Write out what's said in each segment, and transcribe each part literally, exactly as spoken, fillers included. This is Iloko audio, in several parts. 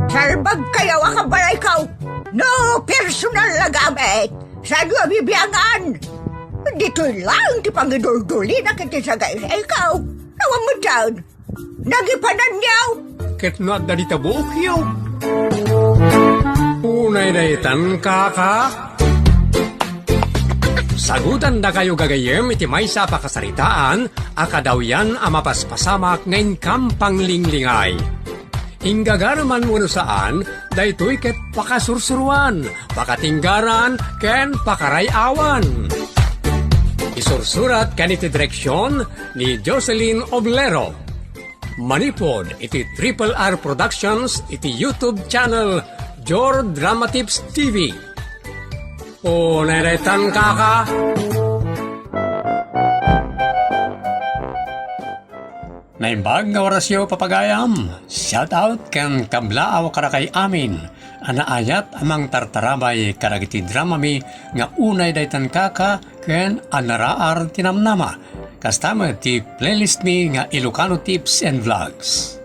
Salbagkayo a kabalayko. No personal a gamit, saanyo a bibiangan. Ditoy laeng ti pangiduldulina iti sagaysayko. Awan met dayta. Nagipananyo. Ket no adda dita buokyo. Unay daytan, kaka. Sagutandakayo gagayyem iti maysa a pakasaritaan a kadawyan a mapaspasamak nga inkam panglinglingay. Inggagara man wenno saan, daytoy ket pakasursuroan, pakatinggaran, ken pakaray-awan. Isursurat ken iti direksion ni Jocelyn Oblero. Manipud iti Triple R Productions iti YouTube channel Jor Drama Tips T V. Unay daytan, kaka. Naimbag nga orasyo, papagayam. Shout out ken kablaaw kadakay amin a naayat a mangtartarabay kadagiti dramami nga Unay daytan, kaka ken Anaraar ti namnama. Kasta met ti playlistmi nga Ilocano Tips and Vlogs.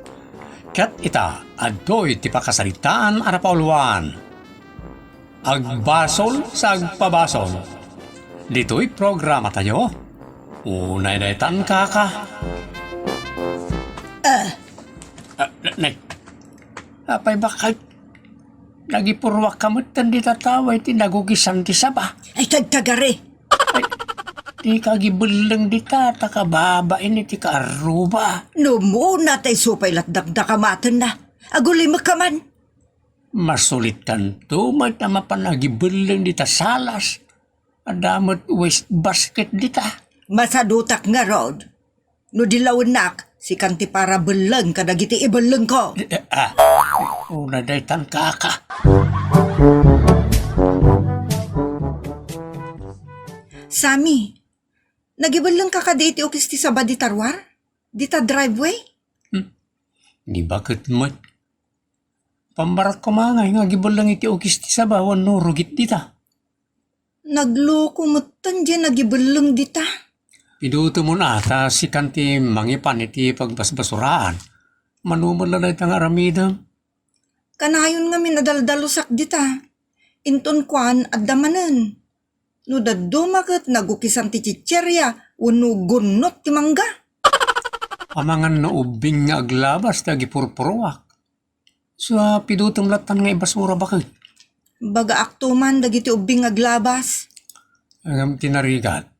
Ket ita, adtoy ti pakasaritaan a napauluan. Agbasol sa agpabasol. Ditoy programatayo, Unay daytan, kaka. Ah. Ah, ne-, ne-, apay, bakit? Nagipurruak ka met dita tawa iti nagugisan ti saba. Ay, tagtagari. Ay, dika agibelleng dita, ta kababain iti kaarruba. No umuna, tay isu pay latdakdakamatenna. Agulimek ka man. Masulitkanto met a mapan agibelleng dita salas. Adda met waste basket dita. Masadutak ngarud. No di lawennak, sikan ti parabelleng kadagiti ibellengko. Eh, ah, unay daytan, kaka. Sami, nagibellengka kadi iti ukis ti saba dita ruar? Dita driveway? Hmm. Di baket met. Pammarak koma ngay nga agibelleng iti ukis ti saba wenno rugit dita. Nagloko metten diay nagibelleng dita. Pidutemon a ta sikan ti mangipan iti pagbasbasuraan. Mano met la dayta nga aramidem? Kanayon ngamin a daldalusak dita. Inton kuan, adda manen. No dadduma ket nagukisan ti chicheria wenno gunnot ti mangga. Amangan no ubbing nga aglabas ti agipurpuruak. Sa pidutem lattan nga ibasura, baket? Bagaakto man dagiti ubbing nga aglabas. Ngem ti narigat,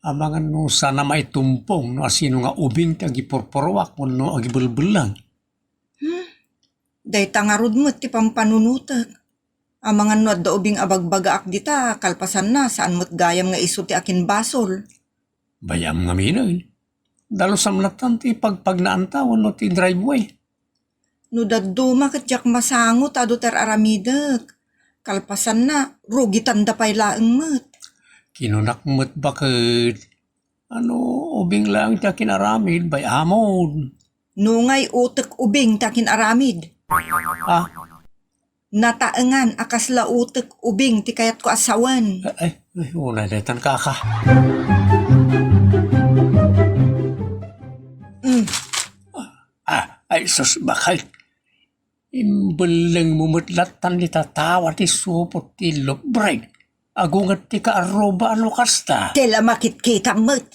amangan no saan a maitumpong no asino nga ubing ti agipurpuruak wenno agibelbelleng. Hmm? Dayta ngarud met ti pampanunotek. Amangan no adda ubing a bagbagaak dita, kalpasanna, saan met gayam nga isu ti akinbasol. Bay-am ngaminen. Dalusam lattan ti pagpagnaanta wenno ti driveway. No dadduma ket diak masango ta adu ti ar-aramidek. Kalpasanna, rugitanda pay laeng met. Kinunak met, baket. Ano, ubing laeng ti akin-aramid, bay-amon. No ngay utek ubing ti akin-aramid. Ah? Nataengan a kasla utek ubing ti kayatko a sawen. Ay, ay, unay daytan, kaka. Mm. Ah, ay, sus, baket. Imbellengmo met lattan dita tawa ti supot ti lubbreg. Agunget ti kaarruba a no kasta. Ti la makitkitam met.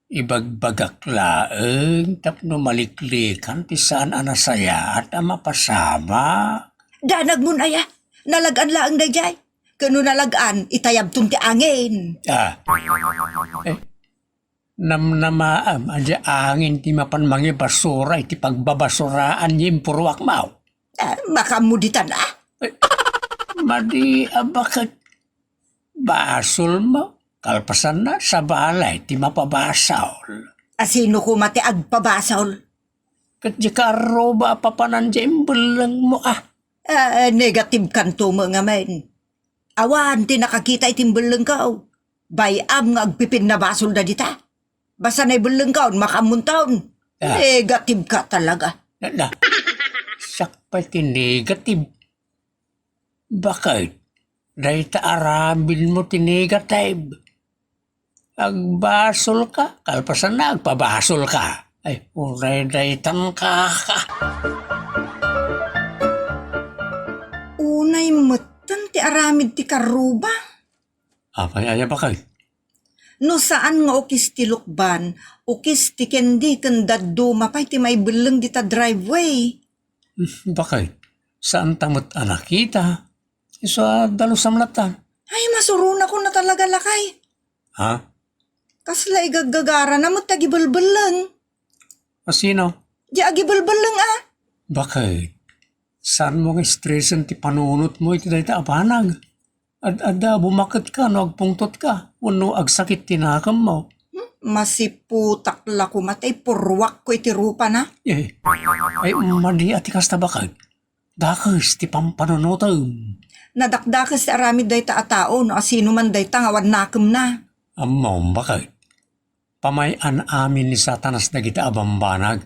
Ibagbagak laeng tapno maliklikan ti saan a nasayaat a mapasama. Danagmon aya, nalag-an laeng daydiay. Ken no nalag-an, itayabton ti angin. Ah. Eh, namnamaam a di angin ti mapan mangibasura iti pagbabasuraan ti impuruakmo. Ah, makaammo ditan, ah. Eh, madi a baket. Basolmo, kalpasanna, sabali ti mapabasol. Asino koma ti agpabasol? Ket diay kaarruba a papanan diay imbellengmo, ah. Ah, negative kanto met ngamin. Awan ti nakakita iti imbellengko. Bay-am nga agpipinnabasolda dita. Basta naibellengko, makaammonton. Ah. Negative ka talaga. Na, na. Siak pay ti negative. Baket, dayta aramidmo ti negative. Agbasolka, kalpasanna, agpabasolka. Ay, unay daytan, kaka. aramid ti karruba. Apay aya, baket? No saan nga ukis ti lukban, ukis ti kendi ken dadduma pay ti maibelleng dita driveway. Hmm, baket? Saan ta met a nakita? Isu a dalusam latta. Ay, masuronakon a talaga, lakay. Ha? Kasla igaggagarana met ti agibelbelleng. A sino? Di agibelbelleng a. Baket? Saanmo nga stresen ti panunotmo iti dayta a banag? Ad-adda a bumaketka no agpungtotka wenno agsakit ti nakemmo. Hmm, masiputak la koma ta ipurruakko iti rupana. Eh, ay, madi a ti kasta, baket. Dakes ti pampanunotem. Nadakdakes ti aramid dayta a tao no asino man dayta nga awan nakemna. Ammom, baket? Pamay-an amin ni Satanas dagita a bambanag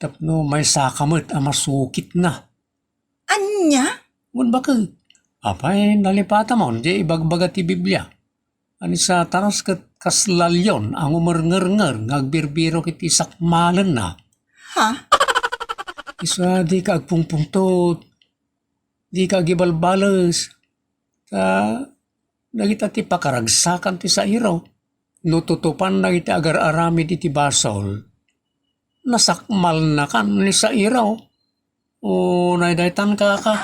tapno maysaka met a masukitna. Ania? Wen, baket? Apay, nalipatamon ti ibagbaga ti Biblia a ni Satanas ket kasla leon a ngumernger nga agbirbirok iti sakmalenna. Ha? Isu a dika agpungpungtot, dika agibalbales, ta dagita ti pakaragsakan ti sairo. No tutupan dagiti agar-aramid iti basol, nasakmalnakan ni sairo. Unay daytan, kaka.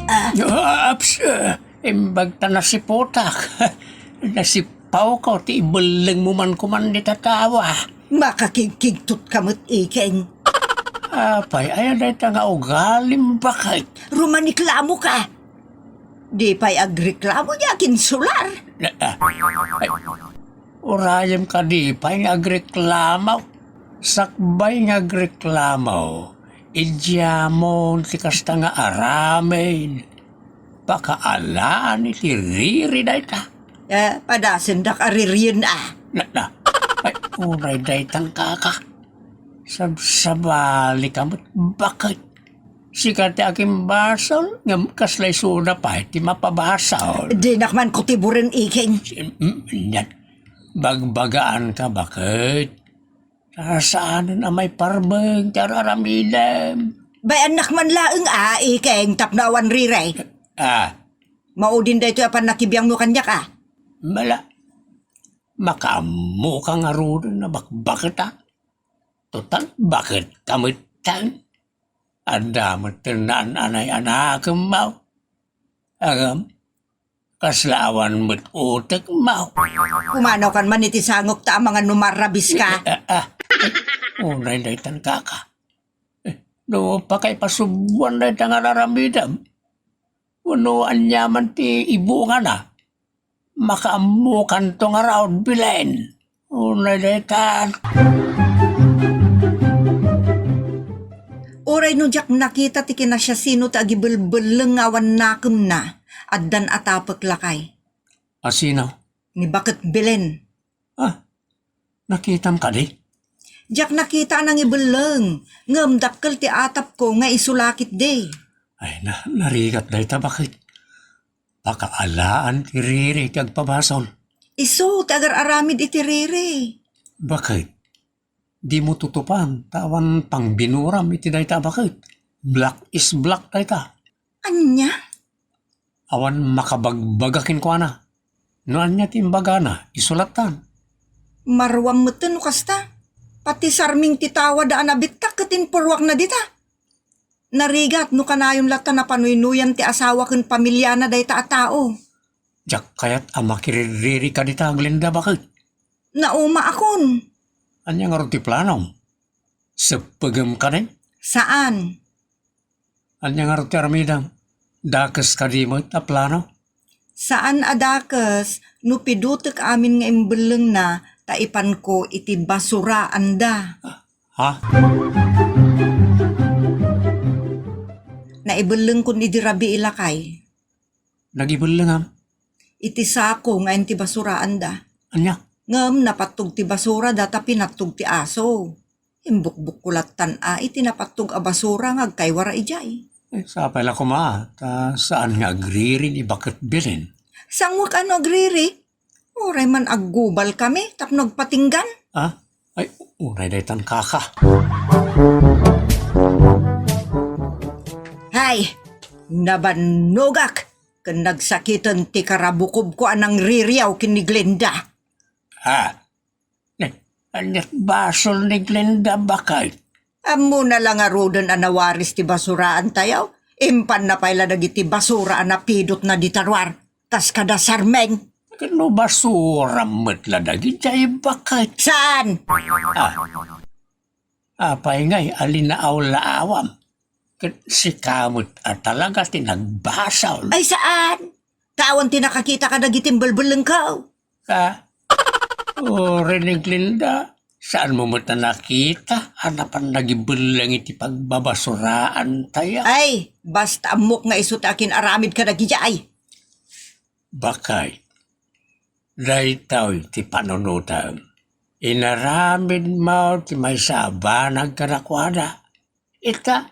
Ah. Ah, aps, ah, imbag ta nasiputak. Nasipawko ti ibellengmo man koman dita tawa. Makakigkigtot ka met, Ikeng. Apay, aya dayta nga ugalim, baket? Rumaniklamo ka. Di pay agreklamo diak insular. Ah, ay, urayem kadi pay nga agreklamo. Sakbay nga agreklamo, idiamon ti kasta nga aramid. Pakaalaan iti riri dayta. Eh, padasendak a ririen a. Na, na. Ay, unay daytan, kaka. Sabsabalika met, baket? Sika ti agimbasol, ngem kasla isuda pay ti mapabasol. Dinak man kutiburen, Ikeng. Mm, anian. Bagbagaanka, baket? Saanen a maiparbeng ti ar-aramidem. Bay-annak man laeng a, Ikeng, tapno awan riri. Ah. Maudin daytoy a pannakibiangmo kaniak a. Mala, makaammoka ngaruden a bakbaket a. Total, baket ka metten? Adda metten naan-anay a nakemmo. Ngem, kasla awan met utekmo. Kumanokan man iti sangok ta amangan no marrabiska. Ah, ah. Unay daytan, kaka. Eh, no pakaipasubuan dayta nga ar-aramidem, wenno aniaman ti ibungana, makaammokanto ngarud, Belen. Unay daytan. Uray no diak nakita ti kinasiasino ti agibelbelleng nga awan nakemna, addan a tapek, lakay. A sino? Ni baket Belen. Ah, nakitam kadi? Diak nakita a nangibelleng, ngem dakkel ti atapko nga isu la ketdi. Ay, na-, narigat dayta, baket? Pakaalaan ti riri ti agpabasol. Isu ti agar-aramid iti riri. Baket? Dimo tutupan ta awan pangbinuram iti dayta a baket. Black is black dayta. Ania? Awan makabagbaga kenkuana. No ania ti imbagana, isu lattan. Maruam metten no kasta. Pati sarming ti tawa da a nabittak ket impurruakna dita. Narigat no kanayon latta napanuynuyan ti asawa ken pamiliana dayta a tao. Diak kayat a makiririri kadita, Glenda, baket? Naumaakon. Ania ngarud ti planom? Seppegem kadi? Saan. Ania ngarud ti aramidem? Dakes kadi met a plano? Saan a dakes no pidutek amin nga imbellengna ta ipanko iti basuraanda. Ha? Naibellengkon idi rabii, lakay. Nagibellengam? Iti sako nga ayan ti basuraanda. Ania? Ngem napattog ti basurada ta pinattog ti aso. Imbukbukko lattan a iti napattog a basura nga agkaywara idiay. Eh, sapay la koma, ta saan nga agriri ni baket Belen? Sanguek a no agriri? Uray man aggubalkami tapno agpatinggan. Ah? Ay, uray daytan, kaka. Hay, Nabannogak ken nagsakiten ti karabukobko a nangririaw ken ni Glenda. Ha? Ne, ania't basol ni Glenda, baket? Ammona la ngaruden a nawaris ti basuraantayo. Impanna pay la dagiti basura a napidotna dita ruar, kas kada Sarming. Ket no basura met la dagidiay, baket? Saan? Ah. Apay ngay a linaaw-laawam? Ket sika met a talaga ti nagbasol. Ay, saan? Ta awan ti nakakita kadagiti imbelbellengko. Ka? O, Reneng Glenda, saanmo met a nakita a napan nagibelleng iti pagbabasuraantayo? Ay, basta ammok nga isu ti akin-aramid kadagidiay. Baket, daytoy ti panunotem. Inaramidmo ti maysa a banag kadakuada. Ita,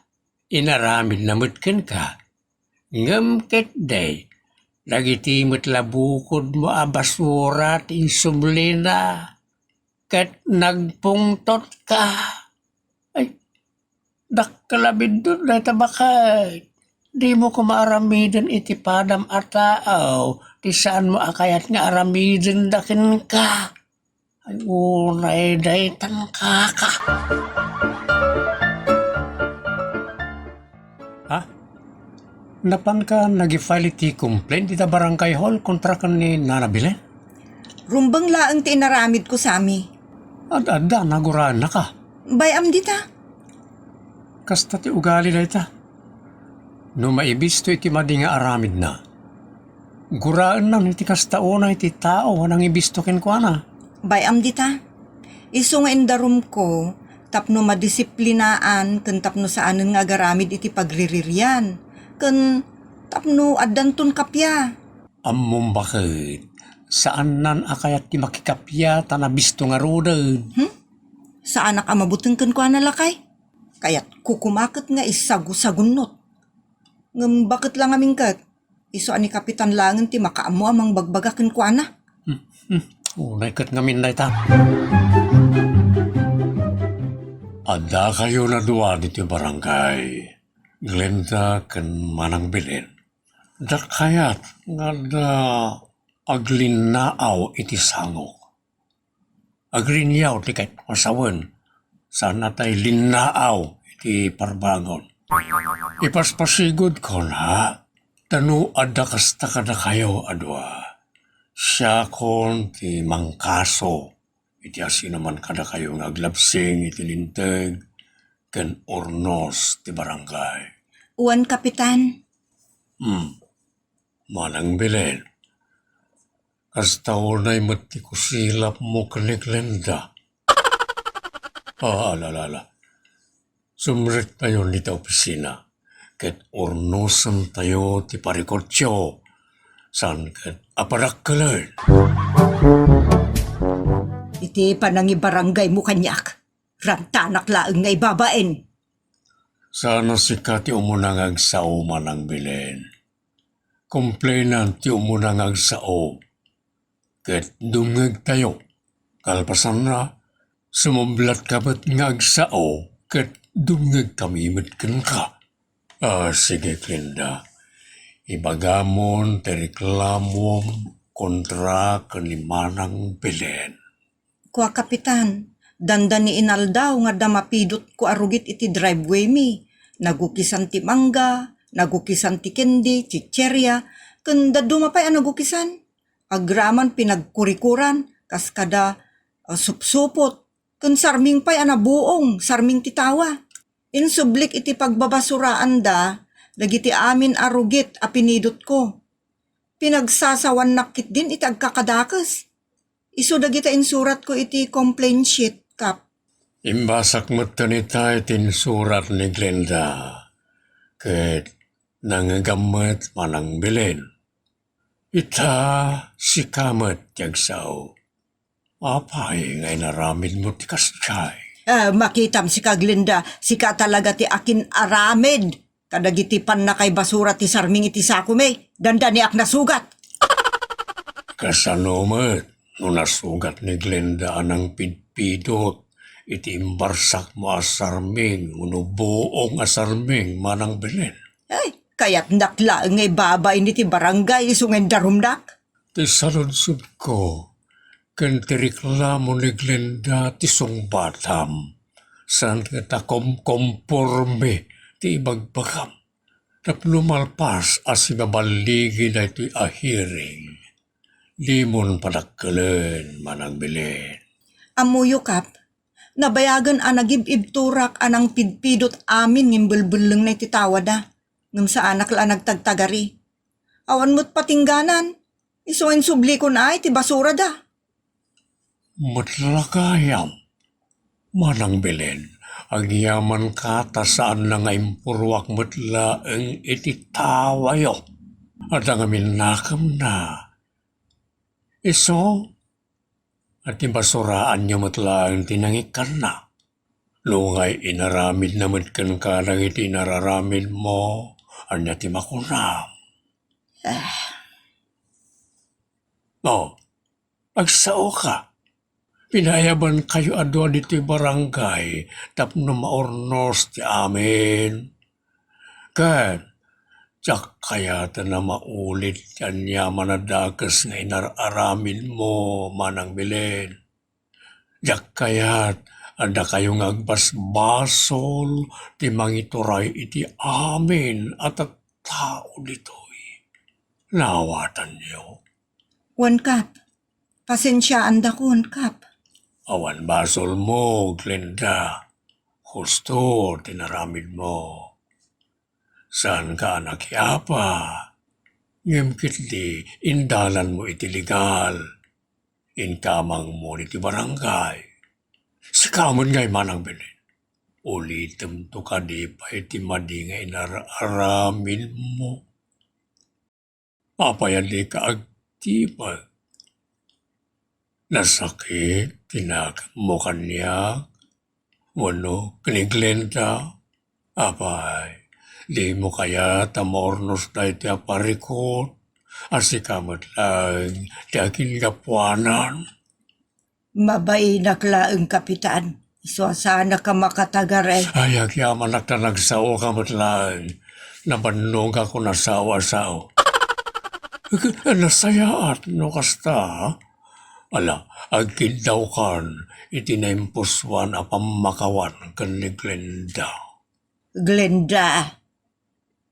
inaramidna met kenka. Ngem ketdi, dagiti met la bukodmo a basura ti insumlina, ket nagpungtotka. Ay, dakkel a biddut dayta, baket. Dimo koma aramiden iti padam a tao ti saanmo a kayat nga aramidenda kenka. Ay, unay daytan, kaka. Ha? Napanka nag-file iti complaint ita barangay hall kontra ken ni Nana Belen? Rumbeng laeng ti inaramidko, Sami. Ad-adda, naguraennaka. Bay-am dita. Kasta ti ugali dayta. No maibisto iti madi nga aramidna, guraennan iti kasta unay ti tao a nangibisto kenkuana. Bay-am dita. Isu nga indarumko tapno madisiplinaan ken tapno saanen nga agaramid iti pagriririan ken tapno addanton kappia. Ammom, baket, saannan a kayat ti makikappia ta nabisto ngaruden. Hmm? Saanak a mabuteng kenkuana, lakay. Kayatko koma ket nga isagusagunnot. Ngem baket la ngamin ket, isu a ni Kapitan laengen ti makaammo a mangbagbaga kenkuana. Hmm, hmm. Unay ket ngamin dayta. Addakayon a dua ditoy barangay, Glenda ken Manang Belen. Dakayat nga adda aglinnaaw iti sangok. Agrinniaw ti kayatko a sawen, saan a tay linnaaw iti parbangon. Ipaspasigudkon, ha? Ta no adda kasta kadakayo a dua, siakon ti mangkaso iti asinoman kadakayo nga aglabsing iti linteg ken urnos ti barangay. Wen, Kapitan. Hmm. Manang Belen, kasta unay met ti kusilapmo ken ni Glenda. Ah, ala, ala, ala. Sumrektayon dita opisina, ket urnosentayo ti parikutyo, saan ket apadakkelen. Iti panangibaranggaymo kaniak, rantanak laeng nga ibabain. Saan a sika ti umuna nga agsao, Manang Belen. Complainant ti umuna nga agsao, ket dumngegtayo. Kalpasanna, sumublatka met nga agsao, ket dumngegkami met kenka. Ah, sige, Glenda. Ibagamon ti reklamom kontra ken ni Manang Belen. Kua, Kapitan, dandani inaldaw nga adda mapidotko a rugit iti driveway mi. Nagukisan ti mangga, nagukisan ti kendi, chicheria, ken dadduma pay a nagukisan. Agraman pinagkurikuran, kas kada, ah, supsupot, ken sarming pay a nabuong, sarming ti tawa. Insublik iti pagbabasuraanda dagiti amin a rugit a pinidotko. Pinagsasawannak ketdin iti agkakadakes. Isu dagita insuratko iti complaint sheet, Kap. Imbasak metten ita iti insurat ni Glenda, ket nangngegam met, Manang Belen. Ita, sika met ti agsao. Apay nga inaramidmo ti kasdiay? Ah, makitam sika, Glenda, sika talaga ti akin-aramid kadagiti pannakaibasura ti sarming iti sakomi. Dandaniak nasugat. Kasano met no nasugat ni Glenda a nangpidpidot iti imbarsakmo a sarming wenno buong a sarming, Manang Belen? Ay, Kayatnak laeng nga ibabain iti barangay isu nga indarumnak. Ti saludsodko, ken ti reklamo ni Glenda ti sungbatam. Saan nga ta komkomporme ti ibagbagam. Tapno malpas a sibaballigi daytoy a hearing, dimon padakkelen, Manang Belen. Ammoyo, Kap, nabayagen a nagib-ibturak a nangpidpidot amin nga imbelbellengna iti tawada, ngem saanak la a nagtagtagari. Awan met patingganan, isu nga insublikon ay ti basurada. Met la gayam, Manang Belen, agyamanka ta saanna nga impurruak met laeng iti tawayo. Adda ngamin nakemna. Isu, a ti basuraanyo met laeng ti nangikkanna. Nungay inaramidna met kenka dagiti inararamidmo, ania ti makunam? Ah. Oh, agsaoka. Pinayabankayo a dua ditoy barangay tapno maurnos ti amin. Ket, diak kayat a maulit ti aniaman a dakes nga inar-aramidmo, Manang Belen. Diak kayat a dakayo nga agbasbasol ti mangituray iti amin a tattao ditoy. Naawatanyo? Wen, Kap. Pasensiaandakon, Kap. Awan basolmo, Glenda. Husto ti inaramidmo. Saanka a nakiapa. Ngem ketdi, indalanmo iti legal. Inkamangmo iti barangay. Sika met ngay, Manang Belen. Ulitemto kadi pay ti madi nga inar-aramidmo. Apay a dika agtipek? Nasakit ti nakemmo kaniak wenno ken ni Glenda? Apay, dimo kayat a maurnos daytoy a parikut a sika met laeng ti akingapuanan? Mabainak laeng, Kapitan. Isu a saanak a makatagarek. Ay, agyamanak ta nagsaoka met laeng. Nabannogak a sao a sao. Nasayaat no kasta. Ala, agkiddawkan iti naimpusoan a pammakawan ken ni Glenda. Glenda,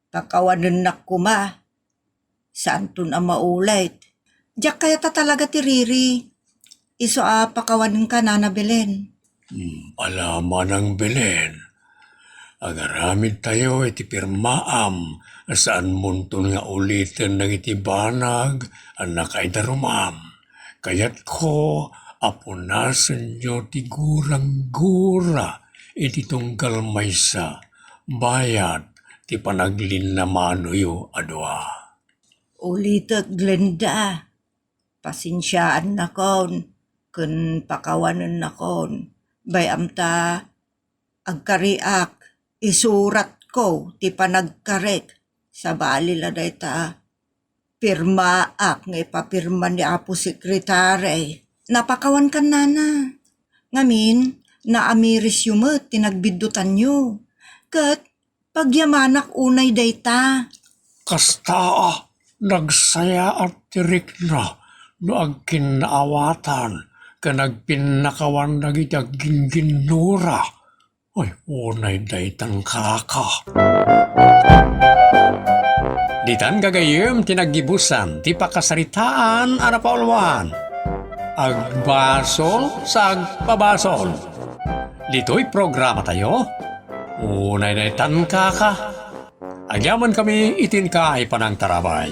pakawanennak koma. Saanton a maulit. Diak kayat a talaga ti riri. Isu a pakawanenka, Nana Belen. Hmm, ala, Manang Belen. Agaramidtayo iti pirmaam a saanmonton nga uliten dagiti banag a nakaidarumam. Kayatko a punasenyo ti guranggura iti tunggal maysa bayat ti panaglinnamanoyo a dua. Ulitek, Glenda. Pasensiaannakon ken pakawanennakon. Bay-am ta agkariak, isuratko ti panagkarik. Sabali la dayta, pirmaak nga ipapirma ni Apo Sekretary. Napakawankan, Nana. Ngamin, naamirisyo met ti nagbiddutanyo. Ket pagyamanak unay dayta. Kasta a, nagsayaat ti rikna no agkinnaawatan ken agpinnakawan dagiti aggingginnura. Ay, unay daytan, kaka. Ditan gagayyem ti naggibusan ti pakasaritaan a napauluan. Agbasol sa agpabasol. Ditoy programatayo, unay daytan, kaka. Agyamankami iti inkaay panangtarabay.